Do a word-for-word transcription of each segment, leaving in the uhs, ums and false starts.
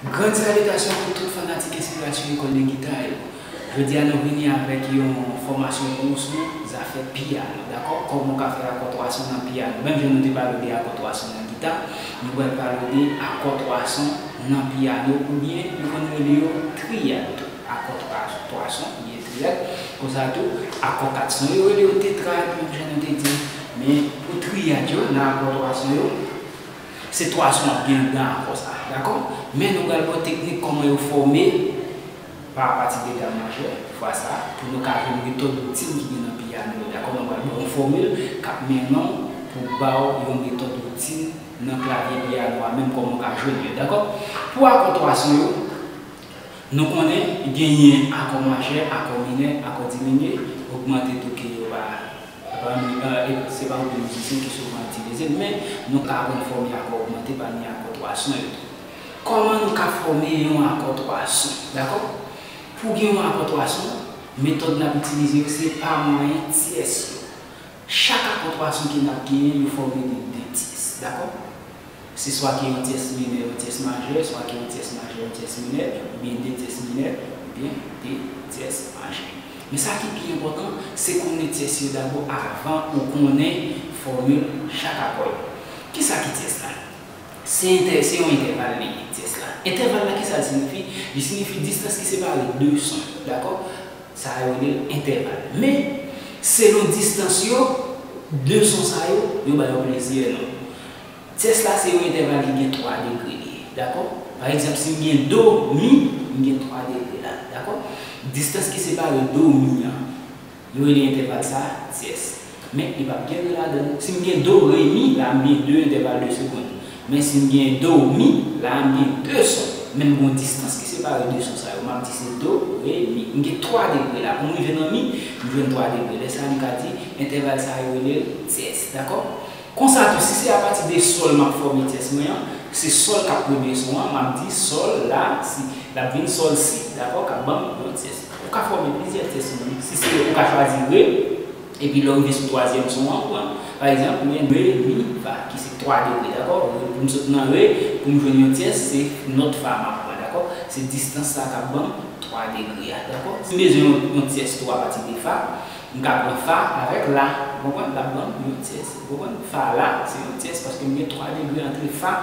Grann salitasyon pou tout fanatik enspirasyon lekòl de gita yo. Jodi a nou vini avèk yon fòmasyon pou sou zafè pyano, dakò? Kòman w ka fè akò twa son nan pyano? Menm jan nou te pale w de akò twa son nan gita, nou pral pale w de akò twa son nan pyano, oubyen nou konn rele yo triyad tou. Akò twa, twa son oubyen triyad. Konsa tou, akò kat son yo rele yo tetrad, menm jan nou te di. Men pou triyad yo, nan akò twa son yo, se twa son ap gen anndan akò sa, dakò? Men nou pral ba w teknik kòman yo fòme pa apati de gam majè, fwa sa, pou nou ka jwenn metòd woutin ki gen nan pyano yo, dakò? Nou pral ba w yon fòmil k ap mennen w pou ba w yon metòd woutin nan klavye pyano a, menm kòman w ka jwenn yo, dakò? Pou akò twa son yo, nou konnen genyen akò majè, akò minè, akò diminye, ogmante tou ke yo pa, pa, e se pa anpil mizisyen ki souvan itilize l, men nou ka aprann fòme akò ogmante pami akò twa son yo tou. Kòman nou ka fòme yon akò twa son, dakò? Pou gen yon akò twa son, metòd n ap itilize yo se pa mwayen tyès yo. Chak akò twa son ke n ap genyen, yo fòme de de tyès, dakò? Se swa ke yon tyès minè, yon tyès majè, swa ke yon tyès majè, yon tyès minè, oubyen de tyès minè, oubyen de tyès majè. Men sa ki pi enpòtan, se konnen tyès yo dabò avan ou konnen fòmil chak akò yo. Kisa ki tyès la? Se entè, se yon entèval li ye, tyès la. Entèval la, kisa l siyifi? Li siyifi distans ki separe de son, dakò? Sa yo rele l entèval. Men, selon distans yo, de son sa yo, yo ba yo plizyè non. Tyès la se yon entèval ki gen twa degre li ye, dakò? Pa egzanp, si m gen do, mi, m gen twa degre la, dakò? Distans ki separe do, mi an, yo rele entèval sa a tyès. Men, li p ap gen re ladan l. Si m gen do, re, mi, la a m gen de entèval de segonn. Men si m gen do, mi, la a m gen de son. Men m gen yon distans ki separe de son sa yo. M ap di se do, re, mi. M gen twa degre la. Pou m rive nan mi, m jwenn twa degre. Lè sa a, nou ka di entèval sa a yo rele l tyès, dakò? Konsa tou, si se apati de sòl m ap fòme tyès mwen an, se sòl k ap premye son an, m ap di sòl, la, si, l ap vin sòl, si, dakò, k ap ban m yon tyès. Ou ka fòme plizyè tyès menm. Si se, ou ka chwazi re, epi lè w rive sou twazyèm son an, ou pran, pa egzanp, ou gen re, mi, fa, ki se twa degre, dakò? Pou m sot nan re, pou m jwenn yon tyès, se nòt fa m ap pran, dakò? Se distans sa k ap ban m twa degre a, dakò? Si m bezwen yon, yon tyès tou apati de fa, m ka pran fa avèk la, ou konprann? L ap ban m yon tyès, ou konprann? Fa la, se yon tyès, paske m gen twa degre antre fa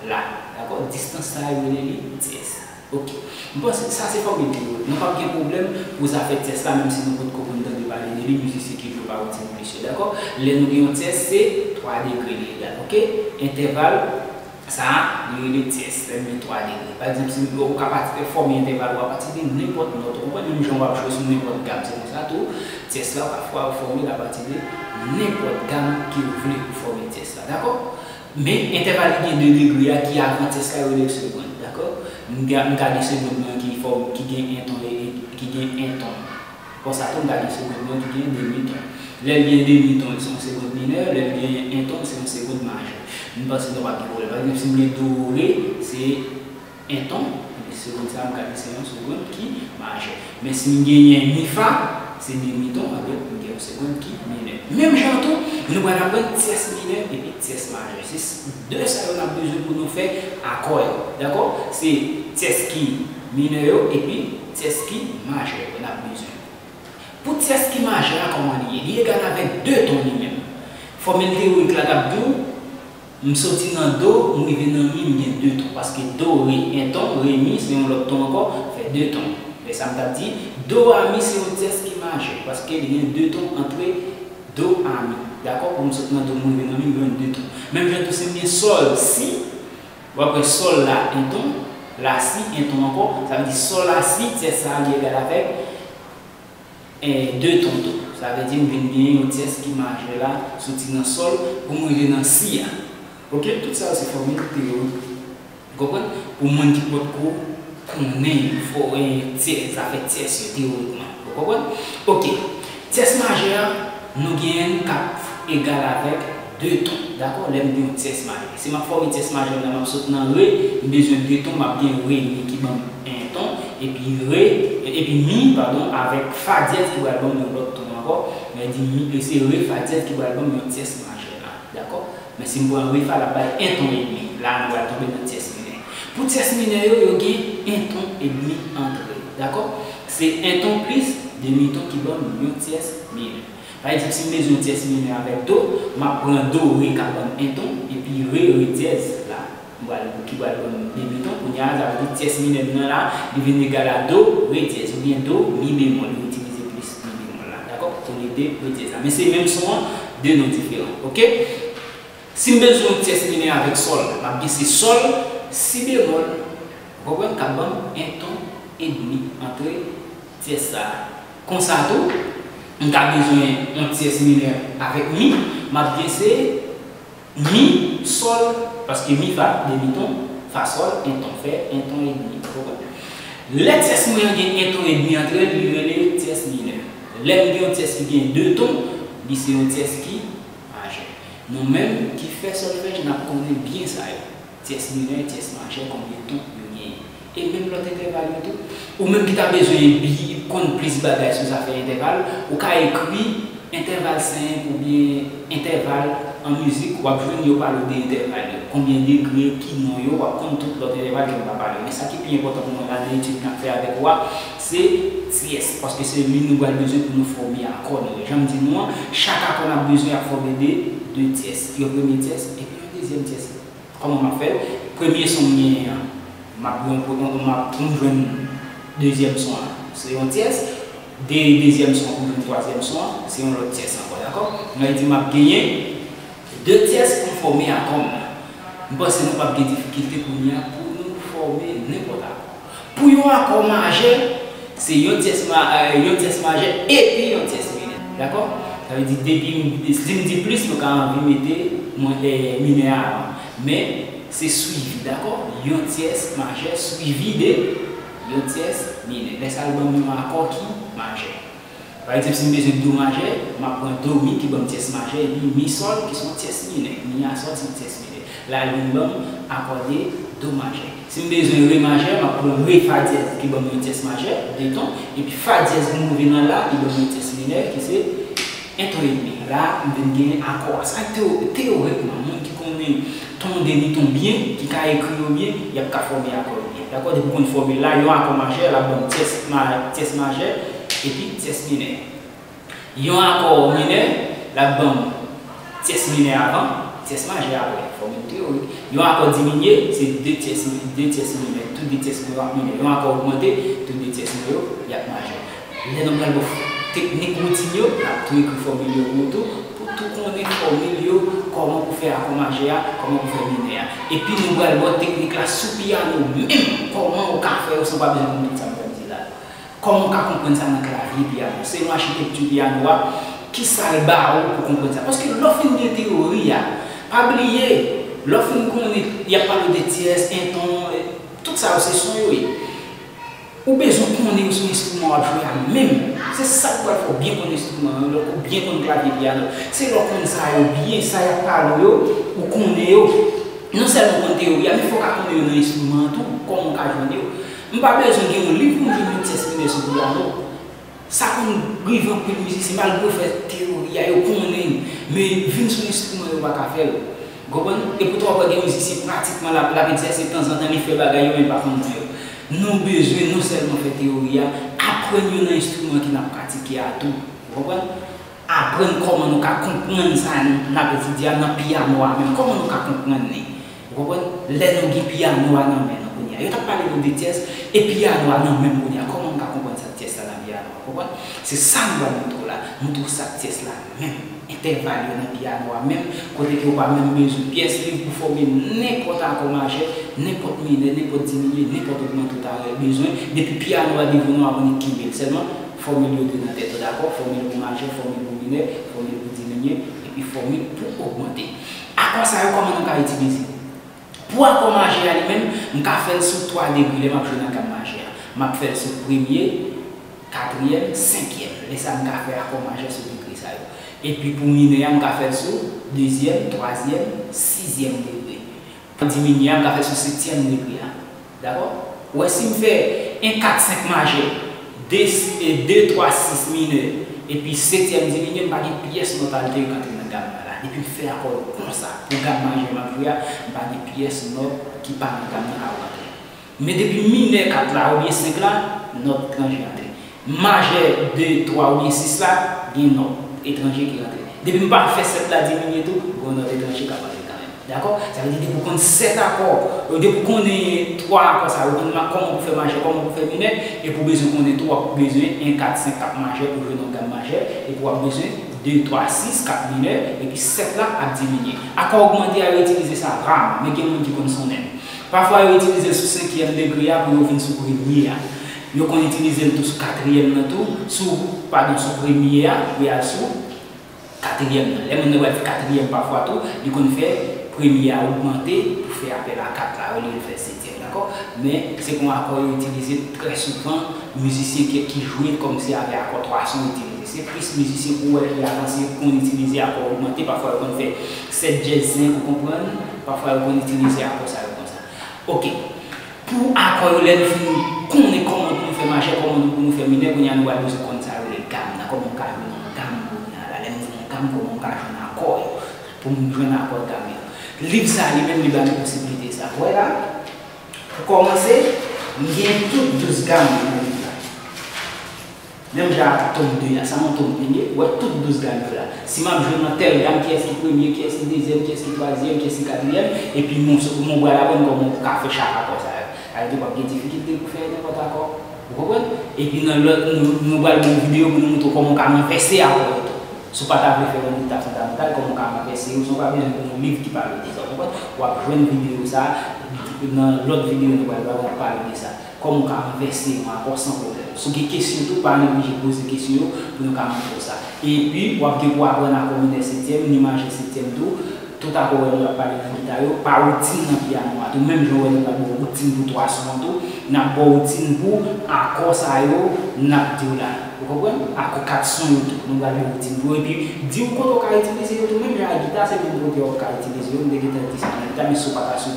la, dakò? Distans sa yo rele li tyès. Oke. M panse sa se fòmil teyorik. Nou p ap gen pwoblèm pou zafè tyès la, menm si nou potko konn tande pale de li, mizisyen ki jwe pa retyen plis yo, dakò? Lè nou gen yon tyès, se twa degre li egal, oke? Entèval sa a, li rele tyès, lè m gen twa degre. Pa egzanp, si ou ka pati, fòme entèval ou apati de nenpòt nòt, ou konprann, menm jan w ap jwe sou nenpòt gam, se konsa tou, tyès la, pafwa, ou fòme l apati de nenpòt gam ke ou vle pou fòme tyès la, dakò? Men, entèval ki gen de degre a, ki avan tyès la, yo rele l segonn, dakò? M ga-, m gade segonn mwen ki fòm, ki gen en ton, e, e, ki gen en ton. Konsa tou, m gade segonn mwen ki gen demi ton. Lè l gen demi ton, se yon segonn minè, lè l gen en ton, se yon segonn majè. M panse nou p ap gen pwoblèm. Pa egzanp, si m gen do, re, se en ton, ebyen segonn sa a m ka di se yon segonn ki majè. Men si m genyen mi fa, se demi ton, ebyen m gen yon segonn ki minè. Menm jan tou, nou pral aprann tyès minè epi tyès majè. Se s-, de sa yo n ap bezwen pou nou fè akò yo. Dakò? Se tyès ki minè yo epi tyès ki majè yo n ap bezwen. Pou tyès ki majè a, kòman li ye? Li egal avèk de ton li menm. Fòmil teyorik la t ap di w, m soti nan do, m rive nan mi, m gen de ton. Paske do, re, en ton, re, mi, se yon lòt ton ankò, fè de ton. Lè sa a, m t ap di, do a mi se yon tyès ki majè, paske li gen de ton antre do a mi. Dakò? Pou m sot nan do, m rive nan mi, m jwenn de ton. Menm jan tou, si m gen sòl, si, w ap wè sòl la, en ton, la, si, en ton ankò, sa vle di sòl, la, si, tyès sa a, li egal avèk e, de ton tou. Sa vle di m vin genyen yon tyès ki majè la, soti nan sòl, pou m rive nan si a. Oke? Tout sa yo se fòmil teyorik. Ou konprann? Pou moun ki potko konnen fò, e, tyè-, zafè tyès yo teyorikman. Ou konprann? Oke. Tyès majè a, nou genyen l k ap egal avèk de ton, dakò? Lè m gen yon tyès majè. Si m ap fòme tyès majè m nan, m ap sot nan re, m bezwen de ton, m ap gen re, mi ki ban m en ton, epi re, epi mi, padon, avèk fa dyèz ki pral ban m yon lòt ton ankò. Mwen di mi, e se re, fa dyèz ki pral ban m yon tyès majè la, dakò? Men si m pran re, fa l ap bay en ton edmi. La, nou pral tonbe nan tyès minè. Pou tyès minè yo, yo gen en ton edmi antre yo, dakò? Se en ton plis demi ton ki ban m yon tyès minè. Pa egzanp, si m bezwen yon tyès minè avèk do, m ap pran do re k ap ban m en ton, epi re, re dyèz la, m pral, ki pral ban m demi ton. Kounye a, sa vle di tyès minè m nan la, li vin egal a do re dyèz, oubyen do mi bemòl, yo itilize plis mi bemòl la, dakò? Olye de re dyèz la. Men se menm son an, de non diferan, oke? Si m bezwen yon tyès minè avèk sòl, m ap gen se sòl, si bemòl, ou konprann, k ap ban m en ton edmi antre tyès sa a. Konsa tou, m ka bezwen yon tyès minè avèk mi, m ap gen se mi, sòl, paske mi fa demi ton, fa sòl, en ton fè, en ton edmi, ou konprann. Lè tyès mwen an gen en ton edmi antre l, li rele tyès minè. Lè m gen yon tyès ki gen de ton, li se yon tyès ki majè. Nou menm ki fè sòlfèj, n ap konnen byen sa yo. Tyès minè, tyès majè, konbyen ton yo genyen. E menm lòt entèval yo tou. Ou menm ki ta bezwen bi-, konn plis bagay sou zafè entèval, ou ka ekri entèval senk oubyen entèval an mizik, w ap jwenn yo pale w de entèval yo. Konbyen degre, ki non yo, w ap konn tout lòt entèval ke m pa pale. Men sa ki pi enpòtan pou mwen la, nan etid m ap fè avèk ou a, se tyès, paske se li nou pral bezwen pou nou fòme akò nou yo. Jan m di nou an, chak akò n ap bezwen ap fòme de, de tyès. Yon premye tyès, epi yon dezyèm tyès. Kòman m ap fè l? Premye son m genyen an, m ap, m ap, m ap, pou m jwenn dezyèm son an, se yon tyès. De, dezyèm son an pou m jwenn twazyèm son an, se yon lòt tyès ankò, dakò? Mwen di m ap genyen de tyès pou m fòme akò m nan. M panse nou p ap gen difikilte kounye a pou nou fòme nenpòt akò. Pou yon akò majè, se yon tyès ma-, eh, yon tyès majè epi yon tyès minè. Dakò? Sa vle di, depi m, si m di plis, nou ka anvi mete mwen, eh, minè a avan. Men, se swivi, dakò? Yon tyès majè swivi de yon tyès minè. Lè sa a, l ban m yon akò ki majè. Pa egzanp, si m bezwen do majè, m ap pran do mi ki ban m tyès majè, epi mi sòl ki se yon tyès minè. Mi a sòl se yon tyès minè. La, li ban m akò de do majè. Si m bezwen re majè, m ap pran re fa dyèz ki ban m yon tyès majè, de ton, epi fa dyèz pou m rive nan la, li ban m yon tyès minè ki se en ton edmi. La, m vin gen akò a. Sa teo-, teyorikman, moun ki konnen ton demi ton byen, ki ka ekri yo byen, y ap ka fòme akò yo byen. Dakò? Depi w konn fòmil la, yon akò majè, l ap ban m tyès ma-, tyès majè, epi tyès minè. Yon akò minè, l ap ban m tyès minè avan, tyès majè apre. Fòmil teyorik. Yon akò diminye, se de tyès, de tyès minè, tout de tyès minè yo ap minè. Yon akò ogmante, tout de tyès minè yo, y ap majè. Lè nou pral ba w teknik woutin yo, n ap tou ekri fòmil yo pou ou tou, pou tou konnen fòmil yo, kòman pou fè akò majè a, kòman pou fè minè a. Epi nou pral ba w teknik la sou pyano menm, kòman ou ka fè yo san w pa bezwen konn tout sa m pral di la. Kòman w ka konprann sa nan klavye pyano? Selon achitekti pyano a, kisa l ba ou pou konprann sa? Paske lè w fin gen teyori a, pa bliye, lè w fin konnen, y ap pale w de tyès, enton, tout sa yo se son yo ye. Ou bezwen konnen yo sou enstriman w ap jwe a menm. Se sa k pral fè w byen konn enstriman an, lè w byen konn klavye pyano. Se lè w konn sa yo byen, sa y ap pale w yo, ou konnen yo. Non sèlman w konn teyori a, men fò w ka konnen yo nan enstriman an tou, kòman w ka jwenn yo. M pa bezwen gen yon liv pou m jwenn yon tyès minè sou pyano. Sa konn rive anpil mizisyen, malgre yo fè teyori a, yo konnen, men vin sou enstriman yo pa ka fè l. Ou konprann? E poutan w ap wè gen mizisyen pratikman l ap, l ap egzèse tanzantan, li fè bagay yo, men li pa konn non yo. Nou bezwen non sèlman fè teyori a, aprann yo nan enstriman ke n ap pratike a tou. Ou konprann? Aprann kòman nou ka konprann sa n ap etidye a nan pyano a menm. Kòman nou ka konprann li? Ou konprann? Lè nou gen pyano a nan men nou kounye a. Yo t ap pale nou de tyès, e pyano a nan men m kounye a. Kòman nou ka konprann sa tyès la nan pyano a? Ou konprann? Se sa m pral montre w la. Montre w sa tyès la menm. Entèval yo nan pyano a menm. Kote ke w pa menm bezwen pyès liv pou fòme nenpòt akò majè, nenpòt minè, nenpòt diminye, nenpòt ogmante w ta bezwen. Depi pyano a devounen w ap annik kenbe l sèlman. Fòmil yo de nan tèt ou, dakò? Fòmil pou majè, fòmil pou minè, fòmil pou diminye, epi fòmil pou ogmante. Akò sa yo, kòman nou ka itilize? Pou akò majè a li menm, m ka fè l sou twa degre lè m ap jwe nan gam majè a. M ap fè l sou premye, katriyèm, senkyèm. Lè sa a, m ka fè akò majè sou degre sa yo. Epi pou minè a, m ka fè l sou dezyèm, twazyèm, sizyèm degre. Pou diminye a, m ka fè l sou setyèm degre a. Dakò? Ou wè, si m fè en, kat, senk majè, de, e, de, twa, sis minè, epi setyèm diminye, m pa gen pyès nòt altè k antre nan gam nan la. Depi m fè akò yo konsa, pou gam majè m ap jwe a, m pa gen pyès nòt ki pa nan gam nan k ap rantre. Men depi minè kat la oubyen senk la, nòt etranje antre. Majè de, twa oubyen sis la, gen nòt etranje ki rantre. Depi m pa fè sèt la diminye tou, gen yon nòt etranje k ap antre kanmenm. Dakò? Sa vle di depi w konn sèt akò, depi w konnen twa akò sa yo, ou konn kòman pou fè majè, kòman pou fè minè, epi w bezwen konnen tou, w ap bezwen en, kat, senk k ap majè pou jwe nan yon gam majè, epi w ap bezwen de, twa, sis k ap minè, epi sèt la ap diminye. Akò ogmante a, yo itilize sa raman, men gen moun ki konn sonnen l. Pafwa yo itilize l sou senkyèm degre a pou yo vin sou premye a. Yo konn itilize l tou sou katriyèm nan tou, sou, padon, sou premye a pou y al sou katriyèm nan. Lè moun nan pral fè katriyèm pafwa tou, li konn fè premye a ogmante pou fè apèl a kat la, olye l fè setyèm, dakò? Men se pa yon akò yo itilize trè souvan, mizisyen ki, ki jwe kòmsi avè akò twa son yo itilize. Se plis mizisyen ou wè ki avanse konn itilize akò ogmante, pafwa yo konn fè sèt dyèz senk, ou konprann? Pafwa yo konn itilize akò sa yo konsa. Oke. Pou akò yo, lè nou fin konnen kòman pou nou fè majè, kòman nou pou nou fè minè, kounye a nou pral bezwen konn sa yo rele gam nan, kòman m ka jwe nan gam kounye a la, lè m jwe nan gam, kòman m ka jwenn akò yo, pou m jwenn akò gam yo. Liv sa a li menm li ba nou posiblite sa. Ou wè la, pou kòmanse, m gen tout douz gam yo nan liv la. Menm jan ak tòm de a, sa yon tòm de ye, ou wè tout douz gam yo la. Si m ap jwe nan tèl gam, kiyès ki premye, kiyès ki dezyèm, kiyès ki twazyèm, kiyès ki katriyèm, epi nou, nou pral aprann kòman ou ka fè chak akò sa yo. Sa vle di w p ap gen difikilte pou fè nenpòt akò. Ou konprann? Epi nan lòt, nou, nou pral gen yon videyo pou nou montre w kòman w ka ranvèse akò yo tou. Si w pa ta vle fè yon dikta fondamantal, kòman w ka ranvèse yo, san w pa bezwen gen yon liv ki pale de sa. Ou konprann? W ap jwenn videyo sa a, nan lòt videyo nou pral ba w, w ap pale de sa. Kòman w ka ranvèse yon akò san pwoblèm. Si w gen kesyon tou, pa neglije poze kesyon yo pou nou ka montre w sa. Epi, w ap gen pou aprann akò minè setyèm, ni majè setyèm tou. Tout akò w wè nou ap pale nan gita yo, pa woutin nan pyano a tou. Menm jan w wè nou pral ba w woutin pou twa son an tou, n ap ba w woutin pou akò sa yo n ap di w la. Ou konprann? Akò kat son yo tou, nou pral ba w woutin pou yo. Epi, di w kote w ka itilize yo tou. Menm jan ak gita, se menm kote w ap ka itilize yo. M te gentan di sa nan gita, men si w pa ta sou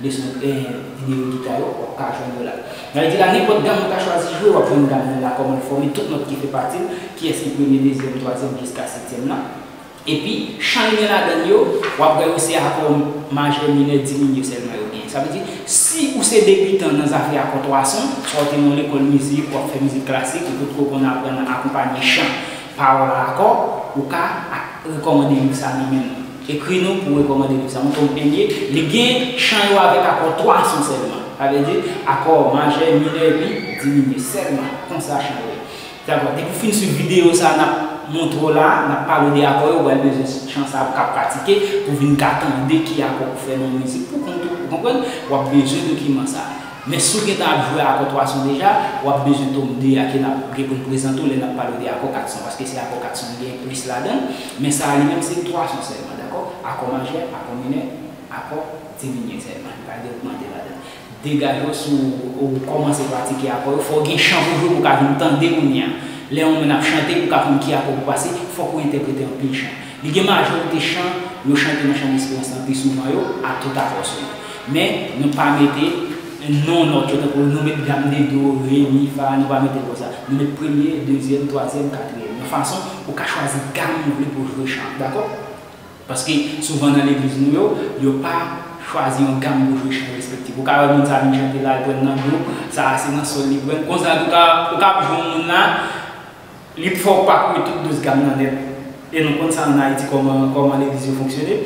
leson, eh, videyo gita yo, w ap ka jwenn yo la. Sa vle di la, nenpòt gam ou ka chwazi jwe, w ap jwenn gam nan la, kòman l fòme, tout nòt ki fè pati l, kiyès ki premye, dezyèm, twazyèm, jiska setyèm nan. Epi, chan li gen ladan l yo, w ap wè yo se akò majè, minè, diminye sèlman yo genyen. Sa vle di, si ou se debitan nan zafè akò twa son, swa w te nan yon lekòl mizik, w ap fè mizik klasik, ou potko konn aprann akonpanye chan, pawòl a akò, ou ka ak-, rekòmande liv sa nan men nou. Ekri nou pou rekòmande liv sa. Yon tòm enye, li gen chan yo avèk akò twa son sèlman. Sa vle di, akò majè, minè, epi diminye sèlman. Konsa chan yo ye. Dakò, depi w fin swiv videyo sa a n ap montre w la, n ap pale w de akò yo, ou pral bezwen chan sa a pou w ka pratike, pou w vin ka tande ki akò pou fè nan yon mizik pou kont ou, ou konprann? W ap bezwen dokiman sa a. Men si w gentan ap jwe akò twa son deja, w ap bezwen tòm de a ke n ap gen pou n prezante w lè n ap pale w de akò kat son, paske se akò kat son ki gen plis ladan l, men sa a li menm se twa son sèlman, dakò? Akò majè, akò minè, akò diminye sèlman, li pa gen ogmante ladan l. Degaje w, si w, w kòmanse pratike akò yo, fò w gen chan pou jwe pou w ka vin tande kounye a. Lè yon moun ap chante, pou w ka konn ki akò pou pase, fòk ou entèprete anpil chan. Li gen majorite chan yo chante nan Chanm Esperans lan pi souvan yo, a tout akò sou yo. Men, nou pa mete non nòt yo, tankou nou met gam de do, re, mi, fa, nou pa mete l konsa. Nou met premye, dezyèm, twazyèm, katriyèm. Yon fason, ou ka chwazi gam ou vle pou w jwe chan, dakò? Paske souvan nan legliz nou yo, yo pa chwazi yon gam pou jwe chan respektif. Ou ka wè moun sa vin chante la, li pran nan do, sa a se nan sòl li pran. Konsa, ou ka, ou ka ap jwe yon moun la, li fè w pa kouri tout douz gam nan nèt. E nou konn sa ann Ayiti, kòman, kòman legliz yo fonksyone.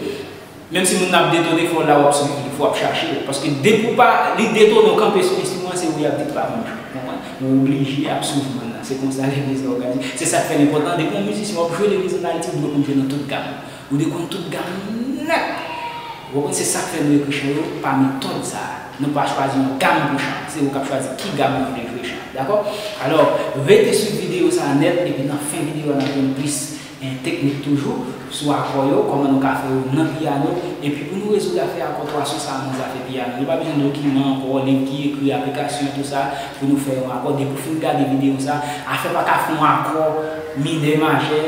Menm si moun nan ap detone, fò w la w ap swiv li, fò w ap chache l. Paske depi w pa, li detone w kanpe sou enstriman an, se ou y ap di ki pa konn jwe. Konprann? Ou oblije ap swiv moun nan. Se konsa legliz la òganize. Se sa k fè l enpòtan. Depi w yon mizisyen w ap jwe legliz ann Ayiti, ou dwe konn jwe nan tout gam. Ou dwe konn tout gam nèt. Ou konprann? Se sa k fè nou ekri chan yo pa metòd sa a. Nou pa chwazi yon gam pou chan. Se ou k ap chwazi ki gam ou vle jwe chan. Dakò? Alò, rete swiv videyo sa a nèt, epi nan fen videyo a, n ap jwenn plis, eh, teknik toujou sou akò yo, kòman nou ka fè yo nan pyano. Epi pou nou rezoud afè akò twa son sa a nan zafè pyano, nou pa bezwen dokiman ankò, liv ki ekri, aplikasyon, tou sa, pou nou fè yon akò. Depi w fin gade videyo sa a, afè pa ka fè yon akò minè, majè,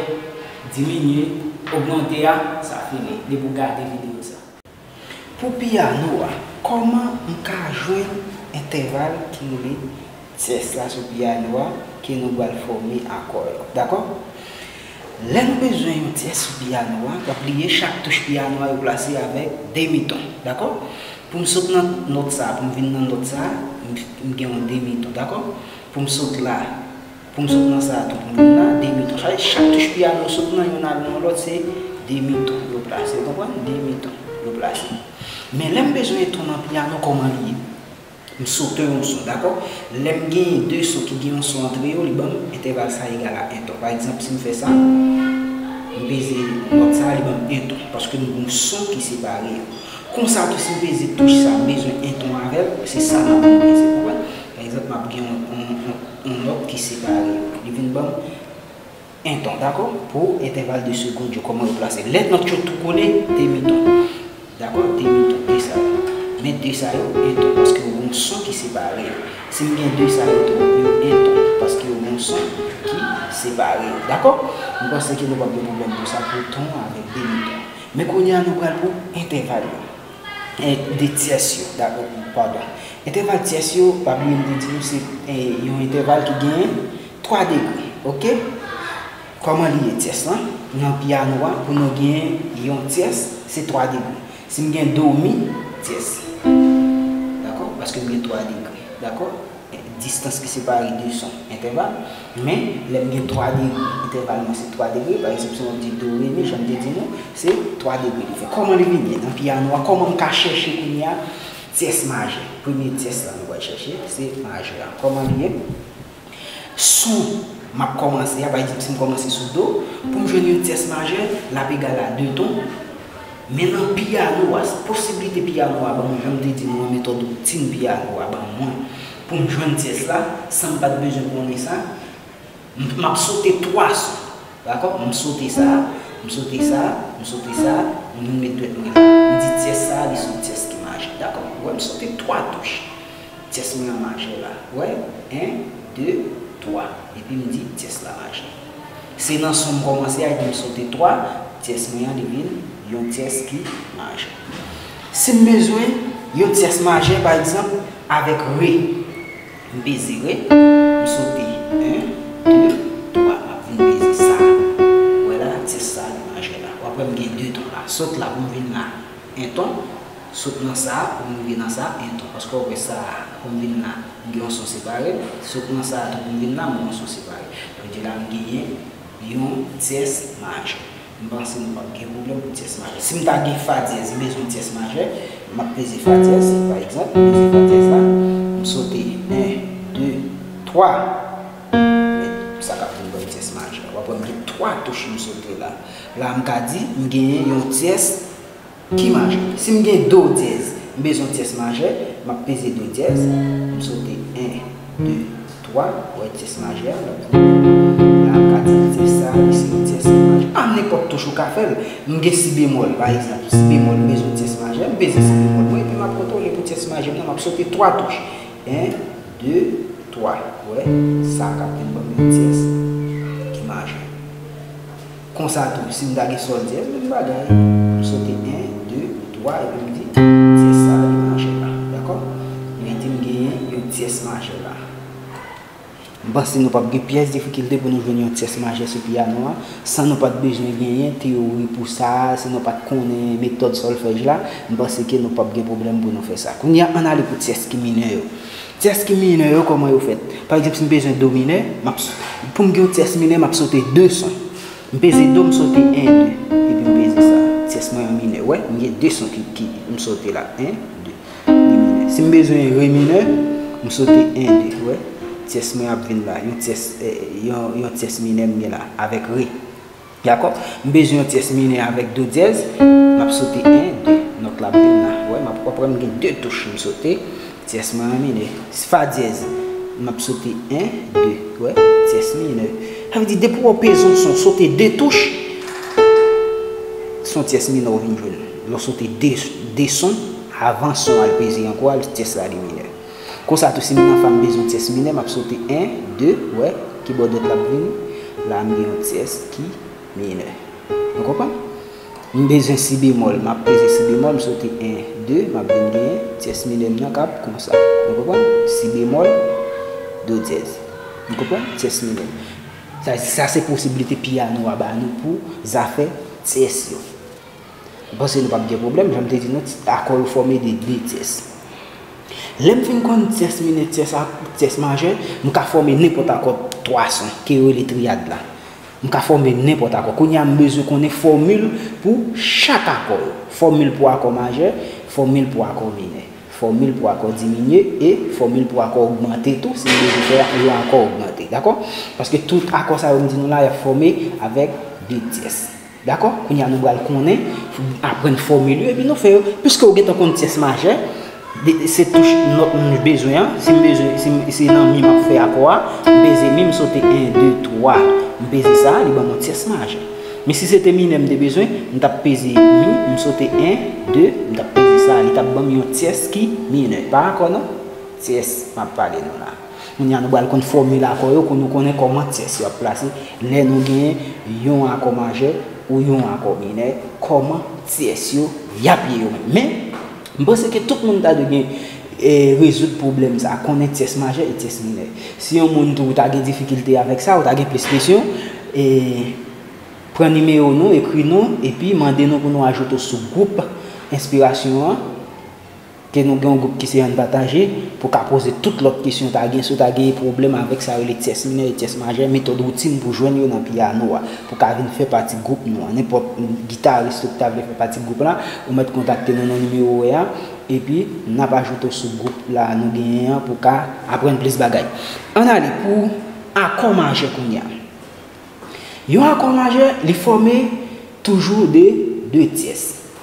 diminye, ogmante a, sa fini. Depi w gade videyo sa a. Pou pyano a, kòman m ka jwenn entèval ki rele tyès la sou pyano a ke nou pral fòme akò yo? Dakò? Lè nou bezwen yon tyès sou pyano a, pa bliye chak touch pyano a yo plase avèk demi ton. Dakò? Pou m sot nan nòt sa a, pou m vin nan nòt sa a, m, m gen yon demi ton, dakò? Pou m sot la, pou m sot nan sa a tou, pou m vin la, demi ton. Sa vle di chak touch pyano sot nan youn al nan lòt, se demi ton yo plase, ou konprann? Demi ton yo plase. Men lè m bezwen ton nan pyano, kòman li ye? M sote yon son, dakò? Lè m genyen de son ki gen yon son antre yo, li ban m entèval sa egal a en ton. Pa egzanp, si m fè sa, m peze nòt sa, li ban m en ton, paske m gen yon son ki separe yo. Konsa tou, si m peze touch sa, m bezwen en ton avè l, se sa m ap vin peze, konprann? Pa egzanp, m ap gen yon, yon, yon, yon nòt ki separe yo. Li vin ban m en ton, dakò? Pou entèval de segond yo, kòman yo plase. Lè nòt yo tou kole, demi ton. Dakò? Demi ton, de sa yo. Men de sa yo, en ton, paske yo gen yon son ki separe yo. Si m gen de sa yo tou, yo en ton, paske yo gen yon son ki separe yo. Dakò? M panse ke nou p ap gen pwoblèm pou sa, pou ton avèk demi ton. Men kounye a, nou pral pou entèval yo. E, de tyès yo, dakò, padon. Entèval tyès yo, pa bliye m te di nou, se, e, yon entèval ki genyen twa degre, oke? Kòman li ye, tyès lan? Nan pyano a, pou nou genyen yon tyès, se twa degre. Si m gen do mi, tyès. Dakò? Paske m gen twa degre. Dakò? Distans ki separe de son, entèval. Men, lè m gen twa degre, entèval mwen se twa degre. Pa egzanp, si m ap di do, re, mi, jan m te di nou, se twa degre li fè. Kòman li vin ye nan pyano a? Kòman m ka chèche kounye a tyès majè? Premye tyès la nou pral chèche, se majè a. Kòman li ye? Sou m ap kòmanse a, pa egzanp, si m kòmanse sou do, pou m jwenn yon tyès majè, l ap egal a de ton. Men nan pyano a, posiblite pyano a ban mwen, jan m te di nou, nan metòd woutin pyano a ban mwen, pou m jwenn tyès la, san m pa t bezwen konnen sa, m, m ap sote twa son. Dakò? M sote sa, m sote sa, m sote sa, m vin met dwèt mwen la. M di tyès sa, li se yon tyès ki majè. Dakò? Ou wè, m sote twa touch. Tyès mwen an majè la. Ou wè? En, de, twa. Epi m di tyès la majè. Se nan son m kòmanse a, epi m sote twa, tyès mwen an, li vin yon tyès ki majè. Si m bezwen yon tyès majè, pa egzanp, avèk re, m peze re, m sote en, de, twa, m ap vin peze sa. Ou wè la, tyès sa, li majè la. Ou ap wè m gen de ton la. Sot la pou m vin la. En ton, sot nan sa a pou m rive nan sa a, en ton. Paske w wè sa a, pou m vin la, m gen yon son separe l. Sot nan sa a tou pou m vin la, m gen yon son separe l. Sa vle di la, m genyen yon tyès majè. M panse nou p ap gen pwoblèm pou tyès majè. Si m ta gen fa dyèz, m bezwen tyès majè, m ap peze fa dyèz, pa egzanp, m peze fa dyèz la, m sote en, de, twa. Men sa k ap vin ban m tyès majè. W ap wè m gen twa touch m sote la. La, m ka di, m genyen yon tyès ki majè. Si m gen do dyèz, m bezwen tyès majè, m ap peze do dyèz, m sote en, de, twa, w wè tyès majè a, l ap vini. La, m ka di tyès sa, li se yon tyès ki majè. Pa nenpòt touch ou ka fè l. M gen si bemòl, pa egzanp. Si bemòl, m bezwen tyès majè, m peze si bemòl mwen, epi m ap kontwole pou tyès majè m nan, m ap sote twa touch. En, de, twa. W wè, sa k ap vin ban m yon tyès ki majè. Konsa tou, si m ta gen sòl dyèz, menm bagay. M sote en, de, twa, epi m di, tyès sa a li majè la. Dakò? Mwen di m genyen yon tyès majè la. M panse nou p ap gen pyès difikilte pou nou jwenn yon tyès majè sou pyano a, san nou pa t bezwen genyen teyori pou sa, si nou pa t konnen metòd sòlfèj la, m panse ke nou p ap gen pwoblèm pou nou fè sa. Kounye a, ann ale pou tyès ki minè yo. Tyès ki minè yo, kòman yo fèt? Pa egzanp, si m bezwen do minè, m ap, pou m gen yon tyès minè, m ap sote de son. M peze do, m sote en, de, epi m peze sa. Tyès mwen an minè. Wè, m gen de son ki, ki m sote la. En, de, de minè. Si m bezwen re minè, m sote en, de. Wè, tyès mwen ap vin la. Yon tyès, eh, yon, yon tyès minè m gen la, avèk re. Dakò? M bezwen yon tyès minè avèk do dyèz, m ap sote en, de. Nòt la ap vin la. Wè, m ap, w ap wè m gen de touch m sote. Tyès mwen an minè. Fa dyèz, m ap sote en, de, wè, tyès minè. Sa vle di, depi w peze yon son, sote de touch, se yon tyès minè w vin jwenn. Lè w sote de, de son, avan son al peze ankò a, tyès la li minè. Konsa tou, si m nan fa, m peze yon tyès minè, m ap sote en, de, wè, kibòdèt la ap vini. La, m gen yon tyès ki minè. Nou konprann? M bezwen si bemòl, m ap peze si bemòl, m sote en, de, m ap vin genyen tyès minè m nan k ap konsa. Nou konprann? Si bemòl, do dyèz. Nou konprann? Tyès minè. Sa, sa se posiblite pyano a ba nou pou zafè tyès yo. M panse nou p ap gen pwoblèm, jan m te di nou, akò yo fòme de de tyès. Lè m fin konn tyès minè, tyès, a- tyès majè, m ka fòme nenpòt akò twa son, ke yo rele triyad la. M ka fòme nenpòt akò. Kounye a, m bezwen konnen fòmil pou chak akò yo. Fòmil pou akò majè, fòmil pou akò minè. Fòmil pou akò diminye e fòmil pou akò ogmante tou, si m bezwen fè yon akò ogmante. Dakò? Paske tout akò sa yo m di nou la, y ap fòme avèk de tyès. Dakò? Kounye a nou pral konnen, aprann fòmil yo, epi nou fè yo. Piske ou gentan konn tyès majè, de- se touch nòt m bezwen an. Si m bezwen, si m- se nan mi m ap fè akò a, m peze mi, m sote en, de, twa, m peze sa, li ban m yon tyès majè. Men si se te minè m te bezwen, m t ap peze mi, m sote en, de, m t ap peze sa, li t ap ban m yon tyès ki minè. Pa akò non, tyès m ap pale nou la. Kounye a nou pral konn fòmil akò yo pou nou konnen kòman tyès yo ap plase lè nou gen yon akò majè ou yon akò minè, kòman tyès yo y ap ye yo menm. Men, m panse ke tout moun ta dwe gen e, rezoud pwoblèm sa, konnen tyès majè e tyès minè. Si yon moun tou ta gen difikilte avèk sa, ou ta gen plis kesyon, e, pran nimewo nou, ekri nou, epi mande nou pou nou ajoute w sou gwoup enspirasyon an, ke nou gen yon gwoup ki se Ann Pataje, pou ka poze tout lòt kesyon w ta gen, si w ta gen pwoblèm avèk sa yo rele tyès minè e tyès majè, metòd woutin pou jwenn yo nan pyano a, pou ka vin fè pati gwoup nou an. Nenpòt gitaris ou ki ta vle fè pati gwoup la, ou mèt kontakte nou nan nimewo w wè a, epi n ap ajoute w sou gwoup la nou genyen an pou ka aprann plis bagay. Ann ale pou akò majè kounye a. Yon akò majè, li fòme toujou de de tyès.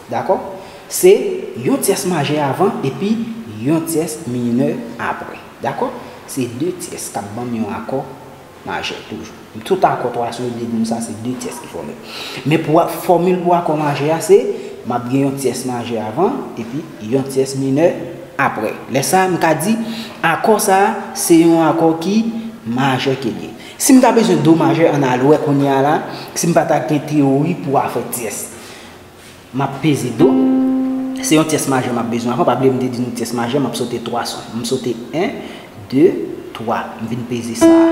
Dakò? Se yon tyès majè avan epi yon tyès minè apre. Dakò? Se de tyès k ap ban m yon akò majè toujou. Tout akò twa son yo, m te di nou sa, se de tyès ki fòme. Men pou a- fòmil pou akò majè a, se m ap gen yon tyès majè avan epi yon tyès minè apre. Lè sa a, m ka di akò sa a, se yon akò ki majè ke l ye. Si m ta bezwen do majè, ann al wè kounye a la, si m pa ta gen teyori pou afè tyès. M ap peze do. Se yon tyès majè m ap bezwen avan. Pa bliye m te di nou tyès majè, m ap sote twa son. M sote en, de, twa. M vin peze sa a.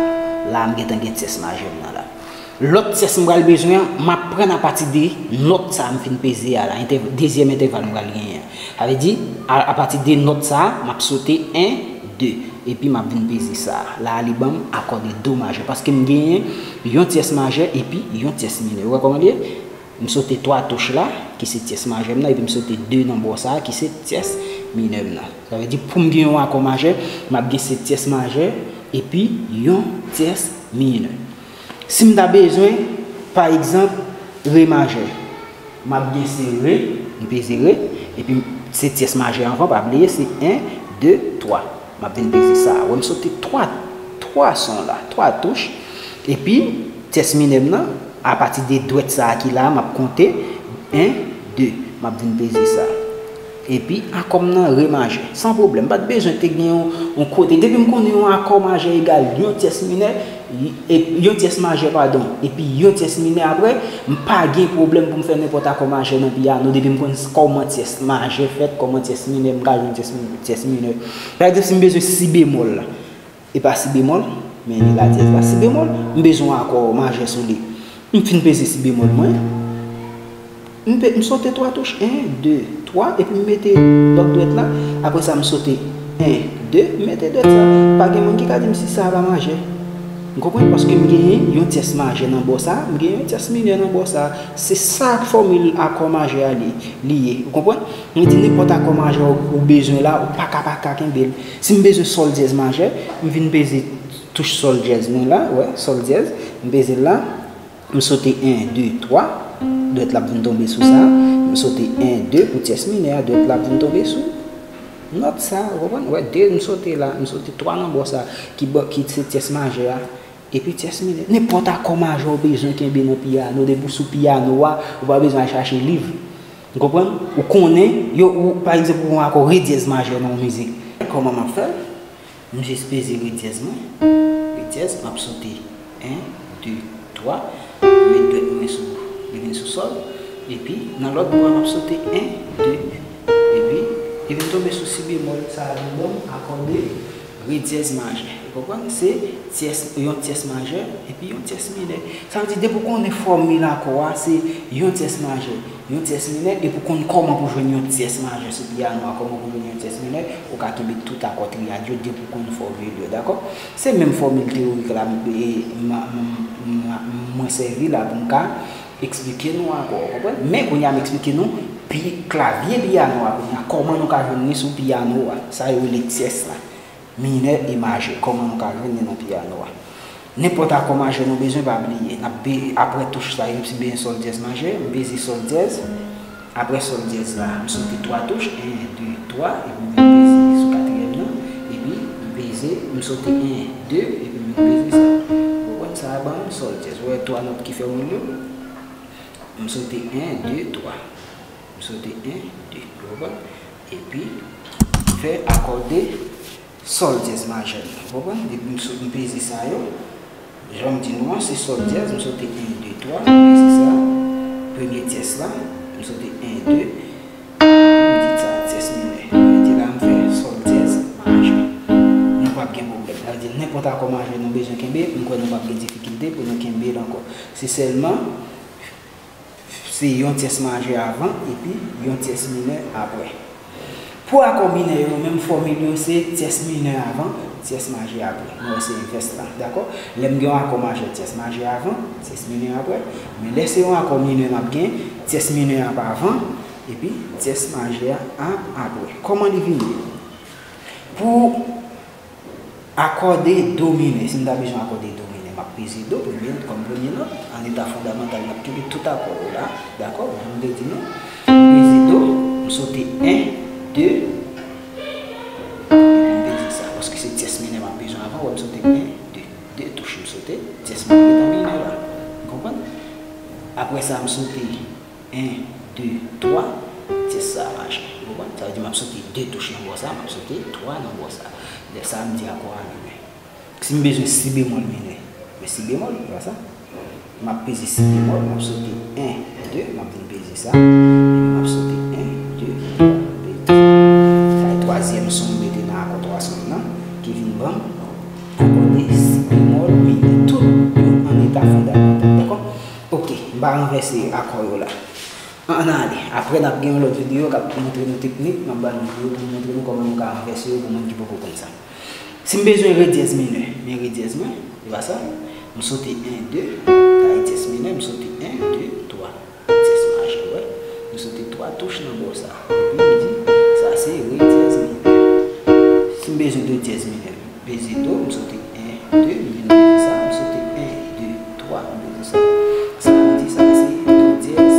La, m gentan gen tyès majè m nan la. Lòt tyès m pral bezwen an, m ap pran apati de nòt sa a m fin peze a la. Entè- dezyèm entèval m pral genyen an. Sa vle di, a- apati de nòt sa a, m ap sote en, de. Epi m ap vin peze sa a. La, li ban m akò de do majè. Paske m genyen yon tyès majè epi yon tyès minè. Ou wè kòman l ye? M sote twa touch la, ki se tyès majè m nan, epi m sote de nan bò sa a, ki se tyès minè m nan. Sa vle di, pou m gen yon akò majè, m ap gen se tyès majè, epi yon tyès minè. Si m ta bezwen, pa egzanp, re majè, m ap gen se re, m peze re, epi se tyès majè anvan, pa bliye, se en, de, twa. M ap vin peze sa. Wè, m sote twa, twa son la, twa touch. Epi, tyès minè m nan, apati de dwèt sa a ki la, m ap konte, en, de. M ap vin peze sa. Epi, akò m nan re majè. San pwoblèm. M pa t bezwen te gen yon, yon kote. Depi m konnen yon akò majè egal yon tyès minè, e, yon tyès majè, padon, epi yon tyès minè apre, m pa gen pwoblèm pou m fè nenpòt akò majè nan pyano. Depi m konn kòman tyès majè fèt, kòman tyès minè, m ka jwenn tyès, tyès minè. Pa egzanp, si m bezwen si bemòl la, e pa si bemòl, men li la dyèz la, si bemòl, m bezwen akò majè sou li. M fin peze si bemòl mwen, m, pe, m sote twa touch, en, de, twa, epi m mete lòt dwèt la. Apre sa, m sote en, de, m mete dwèt sa. Pa gen moun ki ka di m si sa a pa majè. Ou konprann? Paske m genyen yon tyès majè nan bò sa, m genyen yon tyès minè nan bò sa. Se sa fòmil akò majè a li, li ye. Ou konprann? Mwen di nenpòt akò majè ou, ou bezwen la, ou pa ka pa ka kenbe l. Si m bezwen sòl dyèz majè, m vin peze touch sòl dyèz mwen la, wè, sòl dyèz, m peze l la, m sote en, de, twa, dwèt la ap vin tonbe sou sa, m sote en, de pou tyès minè a, dwèt la ap vin tonbe sou nòt sa, ou konprann? Wè, de m sote la, m sote twa nan bò sa, ki, bò- ki se tyès majè a, epi tyès minè. Nenpòt akò majè ou bezwen kenbe nan pyano, depi w sou pyano a, ou pa bezwen al chache liv. Ou konprann? Ou konnen, yo, ou, pa egzanp, ou yon akò re dyèz majè nan yon mizik. Kòman m ap fè l? M jis peze re dyèz mwen. Re dyèz, m ap sote en, de, twa. M met dwèt mwen sou, li vin sou sòl. Epi, nan lòt bò a, m ap sote en, de. Epi, li vin tonbe sou si bemòl. Sa a vin ban m akò de re dyèz majè. Ou konprann? Se tyès, yon tyès majè, epi yon tyès minè. Sa vle di, depi w konnen fòmil akò a, se yon tyès majè, Yon tyès minè, depi w konn kòman pou jwenn yon tyès majè sou pyano a, kòman pou jwenn yon tyès minè, ou ka kenbe tout akò triyad yo depi w konn fòmil yo, dakò? Se menm fòmil teyorik la m, e, m, m, m, mwen sèvi la pou m ka eksplike nou akò, w konprann? Men kounye a m eksplike nou pi klavye pyano a kounye a, kòman nou ka jwenn li sou pyano a. Sa yo rele tyès la. Minè e majè, kòman nou ka jwenn li nan pyano a. Nenpòt akò majè nou bezwen, pa bliye. N ap be-, apre touch sa, egzanp, si m bezwen sòl dyèz majè, m peze sòl dyèz. Apre sòl dyèz la, m sote twa touch, en, de, twa, epi m vin peze sou katriyèm nan, epi m peze, m sote en, de, epi m vin peze sa. Ou konprann? Sa a ban m sòl dyèz. Ou wè twa nòt ki fè woul yo? M sote en, de, twa. M sote en, de. Ou konprann? Epi, m fè akòde sòl dyèz majè la. Ou konprann? Depi m sot, m peze sa yo, jan m di nou an, se sòl dyèz, m sote en, de, twa, m peze sa. Premye tyès la, m sote en, de, epi m di sa tyès minè. Sa vle di la, m fè sòl dyèz majè. Nou p ap gen pwoblèm. Sa vle di, nenpòt akò majè nou bezwen kenbe, m kwè nou p ap gen difikilte pou nou kenbe l ankò. Se sèlman Se yon tyès majè avan epi yon tyès minè apre. Pou akò minè yo, menm fòmil yo se tyès minè avan, tyès majè apre. Nou wè se envès la, dakò? Lè m gen yon akò majè, tyès majè avan, tyès minè apre. Men lè se yon akò minè m ap gen, tyès minè ap avan, epi tyès majè a ap apre. Kòman li vini? Pou Akòde do minè. Si m ta bezwen akòde do minè, m ap peze do premye, kòm premye nòt. An eta fondamantal, n ap kenbe tout akò yo la. Dakò? Jan m te di nou. M peze do, m sote en, de, epi m peze sa. Paske se tyès minè m ap bezwen avan, wè m sote en, de. De touch m sote, tyès minè gentan minè la. Ou konprann? Apre sa, m sote en, de, twa, tyès sa a mache. Ou konprann? Sa vle di m ap sote de touch nan bò sa, m ap sote twa nan bò sa. Lè sa a, m di akò a minè. Si m bezwen si bemòl minè, men si bemòl, se pa sa. M ap peze si bemòl, m ap sote en, de, m ap vin peze sa. M ap sote en, de, twa, m peze sa. Sa e twazyèm son m mete nan akò twa son nan, ki vin ban m akòde si bemòl minè. Tout yo an eta fondamantal. Dakò? Ok, m pa ranvèse akò yo la. Ann ale. Apre, n ap gen yon lòt videyo k ap montre nou teknik. M ap ba nou videyo pou m montre nou kòman nou ka ranvèse yo pou moun ki poko konn sa. Si m bezwen re dyèz minè, men re dyèz mwen, se pa sa. M sote en, de, sa e dyèz minè, m sote en, de, twa. Dyèz majè, wè. M sote twa touch nan bò sa. Epi m di, sa se re dyèz minè. Si m bezwen de dyèz minè, peze do, m sote en, de, m vin peze sa, m sote en, de, twa, m peze sa. Sa vle di sa se do dyèz.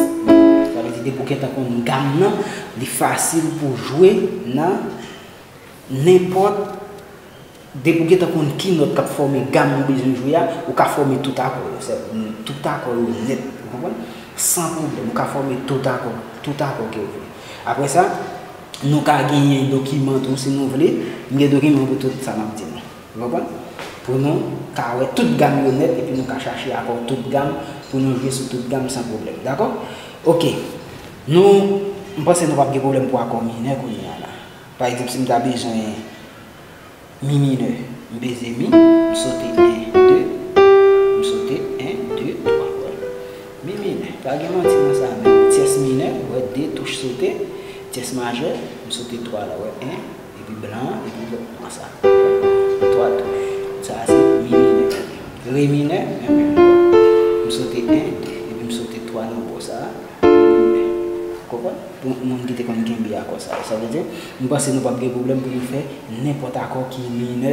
Sa vle di depi w gentan konn gam nan, li fasil pou jwe nan nenpòt, depi w gentan konn ki nòt k ap fòme gam ou bezwen jwe a, ou ka fòme tout akò yo, se, tout akò yo nèt, ou konprann? San pwoblèm, ou ka fòme tout akò, tout akò ke w vle. Apre sa, nou ka genyen dokiman tou si nou vle. M gen dokiman pou tout sa m ap di nou. Ou konprann? Pou nou ka wè tout gam yo nèt epi nou ka chache akò tout gam pou nou jwe sou tout gam san pwoblèm. Dakò? Ok. Nou, m panse nou p ap gen pwoblèm pou akò minè kounye a la. Pa egzanp, si m ta bezwen mi minè, m peze mi, m sote en, de, m sote en, de, twa, wè. Mi minè, pa gen manti nan sa menm. Tyès minè, wè, de touch sote, tyès majè, m sote twa la, wè, en, epi blan an, epi lòt nwa sa. Twa touch. Sa a se mi minè. Re minè, menm, menm. M sote en, de, epi m sote twa nan bò sa a. Konprann? Pou moun ki te konn kenbe akò sa yo. Sa vle di, m panse nou p ap gen pwoblèm pou nou fè nenpòt akò ki minè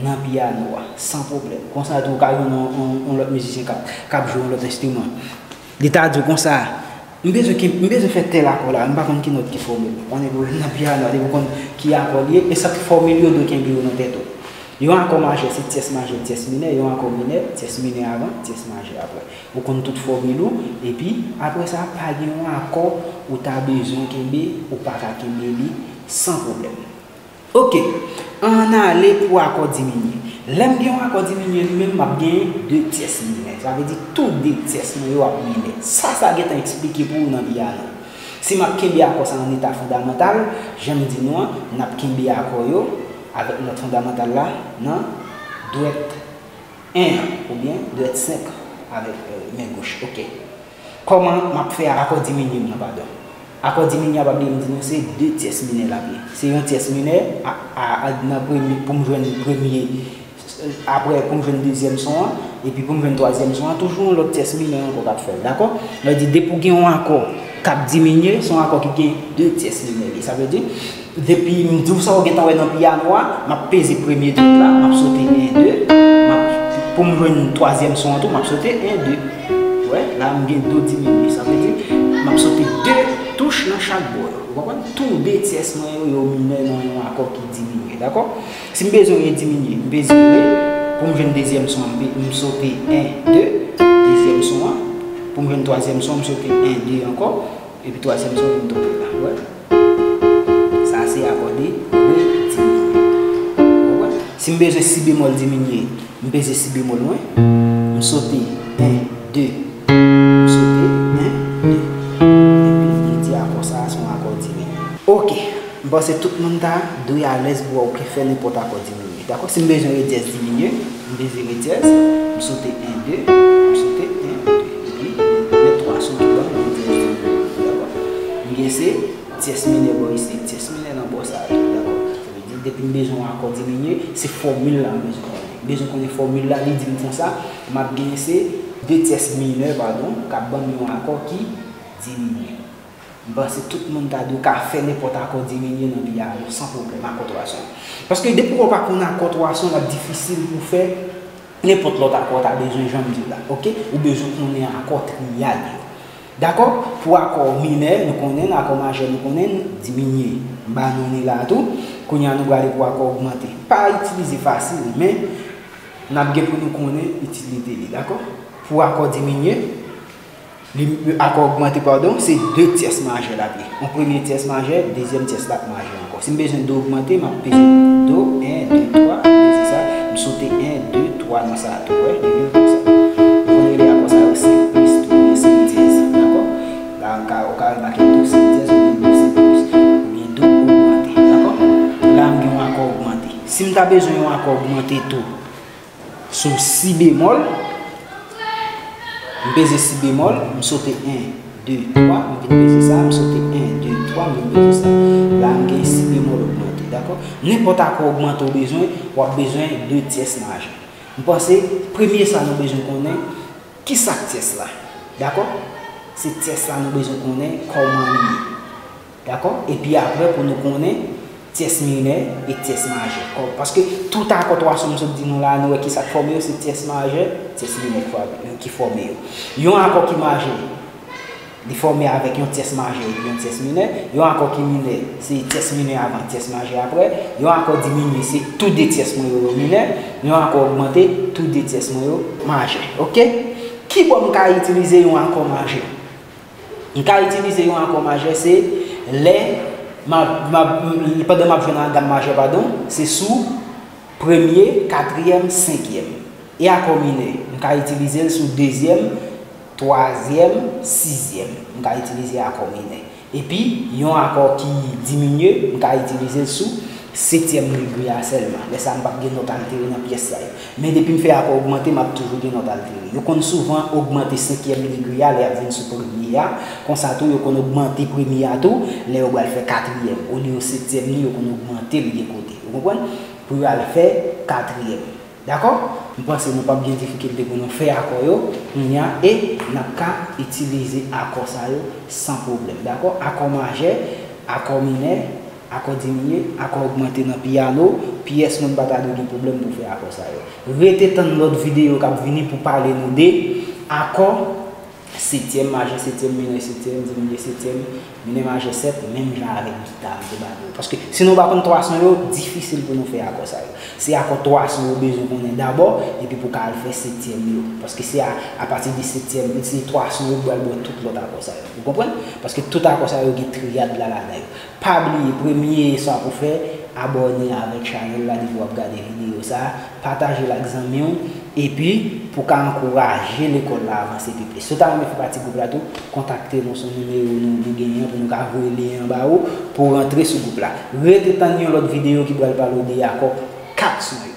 nan pyano a, san pwoblèm. Konsa tou, ou ka jwenn yon, yon, yon lòt mizisyen k ap, k ap jwe yon lòt enstriman. Li ta di w konsa, m bezwen ki, m bezwen fè tèl akò la, m pa konn ki nòt ki fòme l. Pa gen pwoblèm nan pyano a, depi w konn ki akò li ye, e sa k fòmil yo dwe kenbe yo nan tèt ou. Yon akò majè se tyès majè, tyès minè, yon akò minè, tyès minè avan, tyès majè apre. Ou konn tout fòmil ou, epi apre sa, pa gen yon akò ou ta bezwen kenbe, ou pa ka kenbe li san pwoblèm. Ok, ann ale pou akò diminye. Lè m gen yon akò diminye li menm, m ap gen de tyès minè. Sa vle di tou de tyès mwen yo ap minè. Sa, sa gentan eksplike pou ou nan pyano. Si m ap kenbe akò sa an eta fondamantal, jan m di nou an, n ap kenbe akò yo avèk nòt fondamantal la nan dwèt en an, oubyen dwèt senk avèk, euh, men goch. Ok. Kòman m ap fè akò diminye m nan, padon? Akò diminye a, pa bliye m di nou, se de tyès minè l ap ye. Se yon tyès minè a, a, a, nan premye, pou m jwenn premye, apre pou m jwenn dezyèm son an, epi pou m jwenn twazyèm son an, toujou yon lòt tyès minè ankò k ap fè l, dakò? Sa vle di, depi w gen yon akò k ap diminye, se yon akò ki gen de tyès minè li. Sa vle di, depi m di w sa w gentan wè nan pyano a, m ap peze premye not la, m ap sote en, de, m ap, pou m jwenn twazyèm son an tou, m ap sote en, de. Wè, la m gen do diminye. Sa vle di, m ap sote de touch nan chak bò yo. Ou konprann? Tou de tyès mwen yo, yo minè nan yon akò ki diminye, dakò? Si m bezwen re diminye, m peze re, pou m jwenn dezyèm son an, m pe-, m sote en, de, dezyèm son an, pou m jwenn twazyèm son an, m sote en, de ankò, epi twazyèm son an vin tonbe la. Wè? Sa se akò de re diminye. Ou konprann? Si m bezwen si bemòl diminye, m peze si bemòl mwen, m sote en, de, m sote en, de. Epi m di akò sa a se yon akò diminye. Oke, m panse tout moun ta dwe alèz pou wè w ka fè nenpòt akò diminye. Dakò? Si m bezwen re dyèz diminye, m peze re dyèz, m sote en, de, m sote en, de. Epi, men twa son ki ban m re dyèz diminye. Dakò? M gen se tyès minè bò isit, tyès minè nan bò sa a tou. Dakò? Sa vle di, depi m bezwen yon akò diminye, se fòmil la m bezwen konnen. M bezwen konnen fòmil la, li di m konsa, m ap gen se de tyès minè, padon, k ap ban m yon akò ki diminye. M panse tout moun ta dwe ka fè nenpòt akò diminye nan pyano san pwoblèm, akò twa son. Paske depi w pa konn akò twa son, l ap difisil pou w fè nenpòt lòt akò w ta bezwen, jan m di w la, oke? Ou bezwen konnen akò triyad yo. Dakò? Pou akò minè, nou konnen l, akò majè, nou konnen l, diminye. M ba nou li la tou. Kounye a, nou prale pou akò ogmante. Pa itilize fasil, men n ap gen pou nou konnen itilite li, dakò? Pou akò diminye, li, akò ogmante, padon, se de tyès majè l ap ye. Yon premye tyès majè, dezyèm tyès la ap majè ankò. Si m bezwen do ogmante, m ap peze do, en, de, twa, m peze sa, m sote en, de, twa nan sa a tou, wè, li vin konsa. Nou konn rele akò sa yo senk plis, tou, oubyen senk dyèz, dakò? La, ou ka, ou ka remake tou senk dyèz, oubyen tou senk plis, oubyen do ogmante, dakò? La, m gen yon akò ogmante. Si m ta bezwen yon akò ogmante tou, sou si bemòl, m peze si bemòl, m sote en, de, twa, m vin peze sa, m sote en, de, twa, m vin peze sa. La, m gen si bemòl ogmante, dakò? Nenpòt akò ogmante ou bezwen, w ap bezwen de tyès majè. M panse, premye sa nou bezwen konnen, ki sa k tyès la? Dakò? Se tyès la nou bezwen konnen kòman li ye. Dakò? Epi apre, pou nou konnen tyès minè e tyès majè. Kò-, paske tout akò twa son m sot di nou la, nou wè ki sa k fòme yo, se tyès majè, tyès minè ki fò-, ki fòme yo. Yon akò ki majè, li fòme avèk yon tyès majè epi yon tyès minè. Yon akò ki minè, se tyès minè avan, tyès majè apre. Yon akò diminye, se tou de tyès mwen yo, yo minè. Yon akò ogmante, tou de tyès mwen yo majè. Oke? Ki bò m ka itilize yon akò majè? M ka itilize yon akò majè, se lè m ap, m ap, pandan m ap jwe nan gam majè, padon, se sou premye, katriyèm, senkyèm. E akò minè, m ka itilize l sou dezyèm, twazyèm, sizyèm. M ka itilize akò minè. Epi, yon akò ki diminye, m ka itilize l sou setyèm degre a sèlman. Lè sa a, m p ap gen nòt altere nan pyès sa yo. Men depi m fè akò ogmante, m ap toujou gen nòt altere. Yo konn souvan ogmante senkyèm degre a lè y ap vin sou premye a. Konsa tou, yo konn ogmante premye a tou lè yo pral fè katriyèm. Olye yo setyèm li, yo konn ogmante l de kote. Ou konprann? Pou yo al fè katriyèm. Dakò? M panse nou p ap gen difikilte pou nou fè akò yo kounye a e n ap ka itilize akò sa yo san pwoblèm. Dakò? Akò majè, akò minè, akò diminye, akò ogmante nan pyano, pyès moun pa ta dwe gen pwoblèm pou fè akò sa yo. Rete tann lòt videyo k ap vini pou pale nou de akò setyèm majè, setyèm minè, setyèm diminye, setyèm minè majè sèt, menm jan avèk gita m te ba nou yo. Paske si nou pa konn twa son yo, difisil pou nou fè akò sa yo. Se akò twa son yo bezwen konnen dabò, epi pou ka al fè setyèm yo. Paske se a, apati de setyèm, se twa son yo ki pral ba w tout lòt akò sa yo. Ou konprann? Paske tout akò sa yo gen triyad la ladan yo. Pa bliye, premye sa pou fè, abòne avèk chanèl la depi w ap gade videyo sa a, pataje l ak zanmi w, epi pou ka ankouraje lekòl la avanse pi plis. Si w ta renmen fè pati gwoup la tou, kontakte nou sou nimewo nou, nou genyen an pou nou ka voye lyen an ba ou pou w rantre sou gwoup la. Rete tann yon lòt videyo ki pral pale w de akò kat son yo.